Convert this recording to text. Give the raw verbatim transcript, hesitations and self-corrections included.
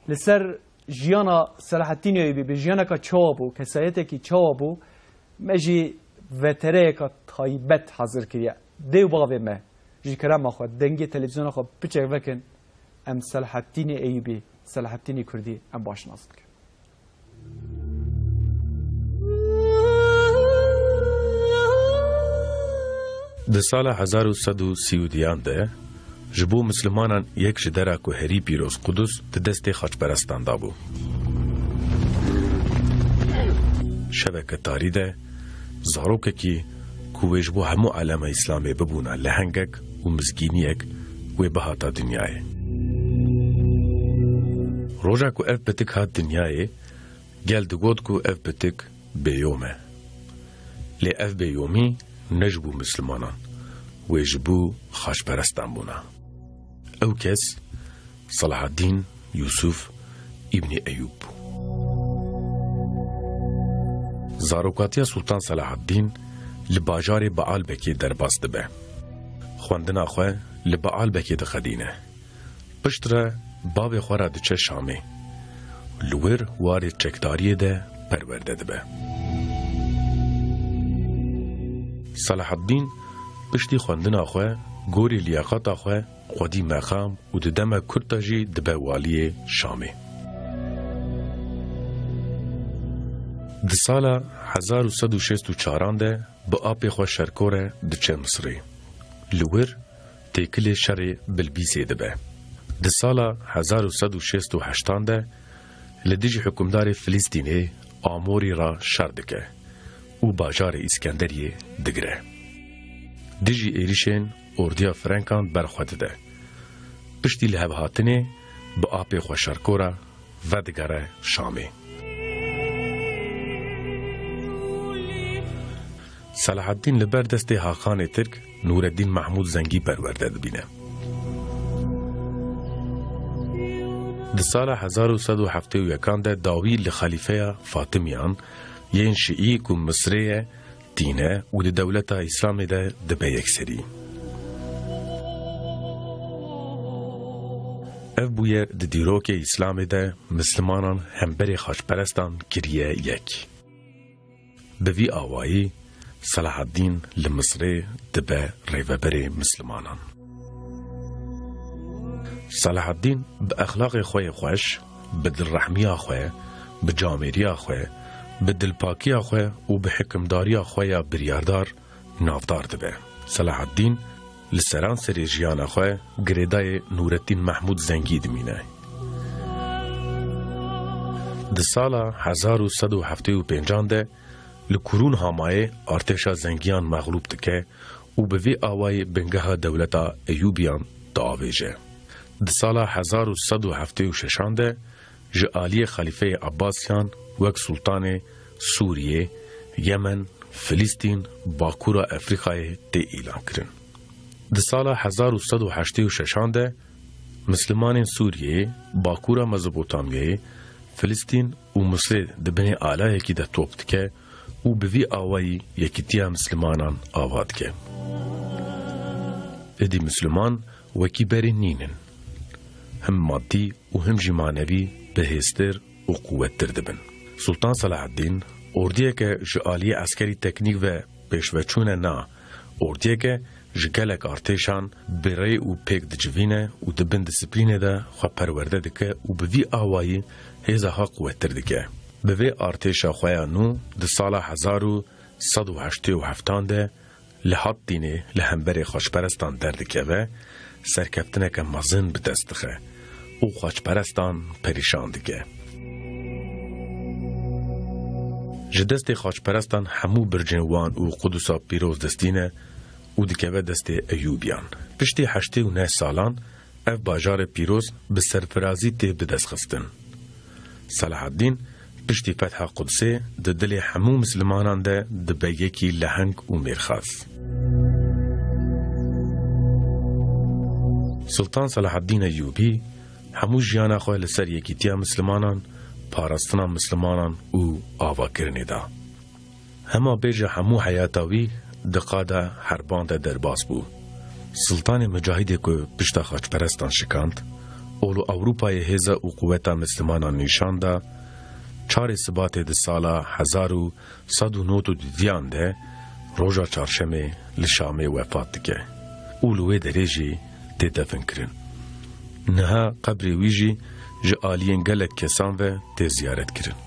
Li ser jiyana Selahaddînê Eyûbî, bi jiyaneka çawa bû, kesayetekî çawa bû, me jî vetereyeka taybet hazir kiriye. Dê û bavê me, ji kerema xwe, dengê televîzyona xwe piçek vekin, em Selahaddînê Eyûbî, Selahaddînê Kurdî em baş nas bikin. Di sala hezar û sed û sî û duyan de ji bo Mislimanan yek ji dera ku herî pîroz Qudus di destê xaçperestan dabû. Şeveke tarî de zarokekî ku wê ji bo hemû alema Îslamê bibûna lehengek û mizgîniyek wê bihata dinyayê. Roja ku ev pitik hat dinyayê, gel digot ku ev pitik bêyom e. Lê ev bêyomî ne ji bo Mislimanan, wê ji bo xaçperestan bûna. Ew kes Selahaddîn Yûsûf Îbnî Eyûb bû. Zarokatiya Sultan Selahaddîn li bajarê Baalbekê derbas dibe. Xwendina xwe li Baalbekê dixedîne. Piştre bavê xwe re diçe Şamê. Li wir warê çekdariyê de perwerde dibe. Selahaddîn piştî xwendina xwe gorî liyaqata xwe xwedî meqam û di deme kurt de jî dibe waliyê Şamê. Di sala hezar û sed û şêst û çaran de bi apê xwe Şerko re diçe Misirê. Li wir têkilê şerê Bilbîsê dibe. Di sala hezar û sed û şêst û heştan de li dijî hikûmdarê Filîstînê Amorî re şer dike û bajarê Îskenderiyê digire. Dijî êrîşên ordiya Frenkan berxwe dide. Piştî lihevhatinê bi apê xwe Şerko re vedigere Şamê. Selahaddîn li ber destê Hakanê Tirk Nûreddîn Mehmûd Zengî perwerde dibîne. Di sala hezar û sed û heftê û yekan de dawî li xelîfeya Fatimiyan yên Şiî ku Misrê ye, tîne û di dewleta Îslamê de dibe yekserî. Ev bûyer di dîrokê Îslamê de Mislimanan hemberê xaçperestan kiriye yek. Bi vî awayî Selahaddîn li Misrê dibe rêveberê Mislimanan. Selahaddîn bi exlaqê xwe yê xweş, bi dilrehmiya xwe, bi camêriya xwe, bi dilpakiya xwe û bi hikimdariya xwe ya biryardar navdar dibe. Selahaddîn li seranserê jiyana xwe girêdayê Nûrettîn Mehmûd Zengî dimîne. Di sala hezar û sed û heftê û pêncan de li Kurûn Hamayê artêşa Zengiyan mexlûb dike û bi vî awayî bingeha dewleta Eyûbiyan diavêje. Di sala hezar û sed û heftê û şeşan de ji aliyê Xelîfeyê Abbasiyan wek Sultanê Sûriyê, Yemen, Filîstîn, Bakûra Efrîkayê tê îlankirin. Di sala hezar û sed û heştê û şeşan de Mislimanên Sûriyeyê, Bakûra Mezopotamyayê, Filîstîn û Misrê di binê alayekî de top dike û bi vî awayî yekîtiya Mislimanan ava dike. Êdî Misliman wekî berê nînin. Him maddî û him jî manevî bihêztir û quwettir dibin. Sultan Selahaddîn ordiyeke ji aliyê eskerî teknîk ve pêşveçûne na, ordiyeke ji gelek artêşan bi rê û pêk dicivîne û di bin disiplînê de xwe perwerde dike û bi vî awayî hêza xwe quwettir dike. Bi vê artêşa xwe ya nû di sala hezar û sed û heştê û heftan de li Hattînê li hemberê xaçperestan derdikeve, serkeftineke mezin bi dest dixe û xaçperestan perîşan dike. Ji destê xaçperestan hemû bircên wan û Qudusa pîroz destîne û dikeve destê Eyûbiyan. Piştî heştê û neh salan ev bajarê pîroz bi serfirazî tê bidestxistin. Selahaddîn piştî fetha Qudsê di dilê hemû Mislimanan de dibe yekî leheng û mêrxas. Sultan Selahaddîn Eyûbî hemû jiyana xwe li ser yekîtiya Mislimanan, parastina Mislimanan û avakirinê da. Hema bêje hemû heyata wî di qada herban de derbas bû. Sultanê Micahidê ku pişta xaçperestan şikand, Ol û Ewropayê hêza û quweta Mislimanan nîşan da, çarê Sibatê di sala hezar û sed û nod û dudiyan de roja çarşemê li Şamê wefat dike û li wê derê jî tê defin kirin. Niha qebrê wî jî ji aliyên gelek kesan ve tê ziyaret kirin.